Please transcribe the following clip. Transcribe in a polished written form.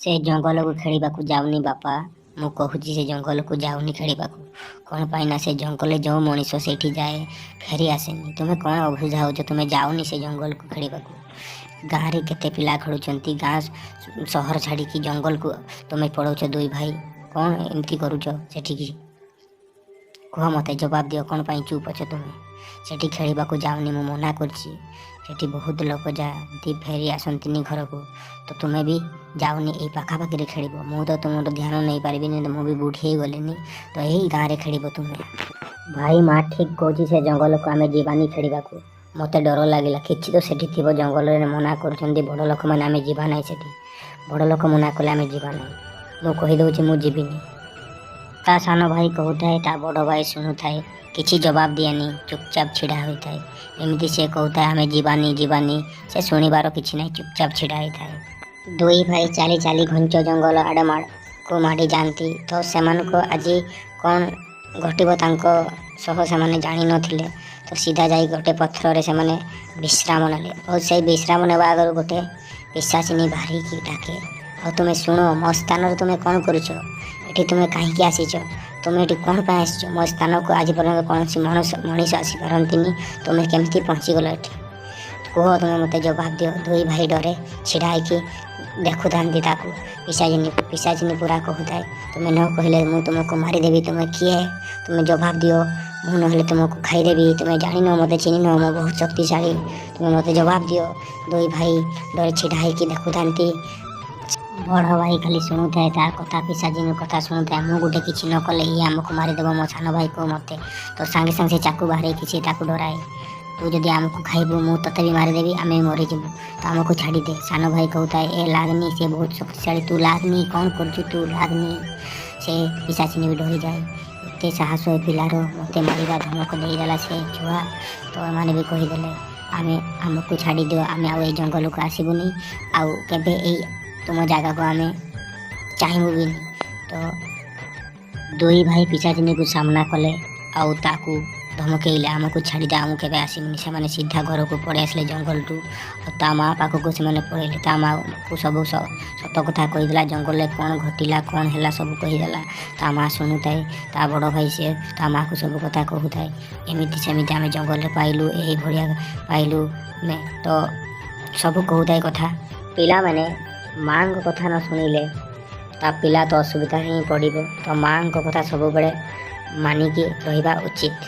ସେ ଜଙ୍ଗଲକୁ ଖେଳିବାକୁ ଯାଉନି ବାପା, ମୁଁ କହୁଛି ସେ ଜଙ୍ଗଲକୁ ଯାଉନି ଖେଳିବାକୁ। କ'ଣ ପାଇଁ ନା ସେ ଜଙ୍ଗଲରେ ଯେଉଁ ମଣିଷ ସେଇଠି ଯାଏ ଫେରି ଆସେନି। ତୁମେ କ'ଣ ଅବୁଝା ହେଉଛ? ତୁମେ ଯାଉନି ସେ ଜଙ୍ଗଲକୁ ଖେଳିବାକୁ। ଗାଁରେ କେତେ ପିଲା ଖେଳୁଛନ୍ତି, ଗାଁ ସହର ଛାଡ଼ିକି ଜଙ୍ଗଲକୁ ତୁମେ ପଳାଉଛ ଦୁଇ ଭାଇ। କ'ଣ ଏମିତି କରୁଛ ସେଠିକି? କୁହ, ମୋତେ ଜବାବ ଦିଅ। କ'ଣ ପାଇଁ ଚୁପ୍ ଅଛ ତୁମେ? ସେଠି ଖେଳିବାକୁ ଯାଉନି, ମୁଁ ମନା କରୁଛି। ସେଠି ବହୁତ ଲୋକ ଯାଆନ୍ତି, ଫେରି ଆସନ୍ତିନି ଘରକୁ। ତ ତୁମେ ବି ଯାଉନି, ଏଇ ପାଖାପାଖିରେ ଖେଳିବ। ମୁଁ ତ ତୁମର ଧ୍ୟାନ ନେଇପାରିବିନି, ମୁଁ ବି ବୁଢ଼ୀ ହେଇଗଲିନି। ତ ଏଇ ଗାଁରେ ଖେଳିବ ତୁମେ। ଭାଇ, ମା ଠିକ୍ କହୁଛି, ସେ ଜଙ୍ଗଲକୁ ଆମେ ଯିବାନି ଖେଳିବାକୁ। ମୋତେ ଡର ଲାଗିଲା। କିଛି ତ ସେଠି ଥିବ ଜଙ୍ଗଲରେ, ମନା କରୁଛନ୍ତି ବଡ଼ ଲୋକମାନେ, ଆମେ ଯିବା ନାହିଁ ସେଠି। ବଡ଼ ଲୋକ ମନା କଲେ ଆମେ ଯିବା ନାହିଁ। ମୁଁ କହିଦେଉଛି, ମୁଁ ଯିବିନି। ତା ସାନ ଭାଇ କହୁଥାଏ, ତା ବଡ଼ ଭାଇ ଶୁଣୁଥାଏ, କିଛି ଜବାବ ଦିଏନି, ଚୁପଚାପ ଛିଡ଼ା ହୋଇଥାଏ। ଏମିତି ସେ କହୁଥାଏ, ଆମେ ଯିବାନି, ଯିବାନି। ସେ ଶୁଣିବାର କିଛି ନାହିଁ, ଚୁପଚାପ ଛିଡ଼ା ହୋଇଥାଏ। ଦୁଇ ଭାଇ ଚାଲି ଚାଲି ଘଞ୍ଚ ଜଙ୍ଗଲ ଆଡ଼କୁ ମାଡ଼ି ଯାଆନ୍ତି। ତ ସେମାନଙ୍କୁ ଆଜି କ'ଣ ଘଟିବ ତାଙ୍କ ସହ ସେମାନେ ଜାଣିନଥିଲେ। ତ ସିଧା ଯାଇ ଗୋଟେ ପଥରରେ ସେମାନେ ବିଶ୍ରାମ ନେଲେ। ଆଉ ସେଇ ବିଶ୍ରାମ ନେବା ଆଗରୁ ଗୋଟେ ପିଶାଚିନୀ ବାହାରିକି ଡାକେ, ଆଉ ତୁମେ ଶୁଣ, ମୋ ସ୍ଥାନରେ ତୁମେ କ'ଣ କରୁଛ? ଏଠି ତୁମେ କାହିଁକି ଆସିଛ? ତୁମେ ଏଠି କ'ଣ ପାଇଁ ଆସିଛ? ମୋ ସ୍ଥାନକୁ ଆଜି ପର୍ଯ୍ୟନ୍ତ କୌଣସି ମଣିଷ ଆସିପାରନ୍ତିନି। ତୁମେ କେମିତି ପହଞ୍ଚିଗଲ ଏଠି? କୁହ, ତୁମେ ମୋତେ ଜବାବ ଦିଅ। ଦୁଇ ଭାଇ ଡରେ ଛିଡ଼ା ହେଇକି ଦେଖୁଥାନ୍ତି ତାକୁ, ପିଶାଚିନୀକୁ। ପିଶାଚିନୀ ପୁରା କହୁଥାଏ, ତୁମେ ନ କହିଲେ ମୁଁ ତୁମକୁ ମାରିଦେବି। ତୁମେ କିଏ? ତୁମେ ଜବାବ ଦିଅ, ମୁଁ ନହେଲେ ତୁମକୁ ଖାଇଦେବି। ତୁମେ ଜାଣିନ, ମୋତେ ଚିହ୍ନିନ, ମୁଁ ବହୁତ ଶକ୍ତିଶାଳୀ। ତୁମେ ମୋତେ ଜବାବ ଦିଅ। ଦୁଇ ଭାଇ ଡରେ ଛିଡ଼ା ହେଇକି ଦେଖୁଥାନ୍ତି। ବଡ଼ ଭାଇ ଖାଲି ଶୁଣୁଥାଏ ତା କଥା, ପିଶାଚିନୀ କଥା ଶୁଣୁଥାଏ। ମୁଁ ଗୋଟେ କିଛି ନ କଲେ ଇଏ ଆମକୁ ମାରିଦେବ, ମୋ ସାନ ଭାଇକୁ, ମୋତେ। ତ ସାଙ୍ଗେ ସାଙ୍ଗେ ସେ ଚାକୁ ବାହାରେଇକି ସେ ତାକୁ ଡରାଏ, ତୁ ଯଦି ଆମକୁ ଖାଇବୁ, ମୁଁ ତୋତେ ବି ମାରିଦେବି, ଆମେ ବି ମରିଯିବୁ। ତ ଆମକୁ ଛାଡ଼ିଦେ। ସାନ ଭାଇ କହୁଥାଏ, ଏ ଲାଗନି, ସେ ବହୁତ ଶକ୍ତିଶାଳୀ, ତୁ ଲାଗନି, କ'ଣ କରୁଛୁ, ତୁ ଲାଗନି। ସେ ପିଶାଚିନୀ ବି ଡରିଯାଏ। ଏତେ ସାହସ ଏ ପିଲାର, ମୋତେ ମାରିବା ଧମକ ଦେଇଦେଲା ସେ ଛୁଆ। ତ ଏମାନେ ବି କହିଦେଲେ, ଆମେ ଆମକୁ ଛାଡ଼ିଦିଅ, ଆମେ ଆଉ ଏଇ ଜଙ୍ଗଲକୁ ଆସିବୁନି, ଆଉ କେବେ ଏଇ ତୁମ ଜାଗାକୁ ଆମେ ଚାହିଁବୁ ବିନି। ତ ଦୁଇ ଭାଇ ପିଶାଚିନୀକୁ ସାମ୍ନା କଲେ ଆଉ ତାକୁ ଧମକେଇଲେ, ଆମକୁ ଛାଡ଼ିଦେ, ଆମକୁ କେବେ ଆସିବୁନି। ସେମାନେ ସିଧା ଘରକୁ ପଳେଇ ଆସିଲେ ଜଙ୍ଗଲରୁ ଆଉ ତା ମା ପାଖକୁ ସେମାନେ ପଳେଇଲେ। ତା ମାଆକୁ ସବୁ ସତ କଥା କହିଦେଲା, ଜଙ୍ଗଲରେ କ'ଣ ଘଟିଲା, କ'ଣ ହେଲା, ସବୁ କହିଦେଲା। ତା ମା ଶୁଣୁଥାଏ, ତା ବଡ଼ ଭାଇ ସେ ତା ମାଆକୁ ସବୁ କଥା କହୁଥାଏ, ଏମିତି ସେମିତି ଆମେ ଜଙ୍ଗଲରେ ପାଇଲୁ, ଏହି ଭଳିଆ ପାଇଲୁ ଆମେ। ତ ସବୁ କହୁଥାଏ କଥା। ପିଲାମାନେ ମାଆଙ୍କ କଥା ନ ଶୁଣିଲେ ତା ପିଲା ତ ଅସୁବିଧା ହିଁ ପଡ଼ିବ। ତ ମାଆଙ୍କ କଥା ସବୁବେଳେ ମାନିକି ରହିବା ଉଚିତ।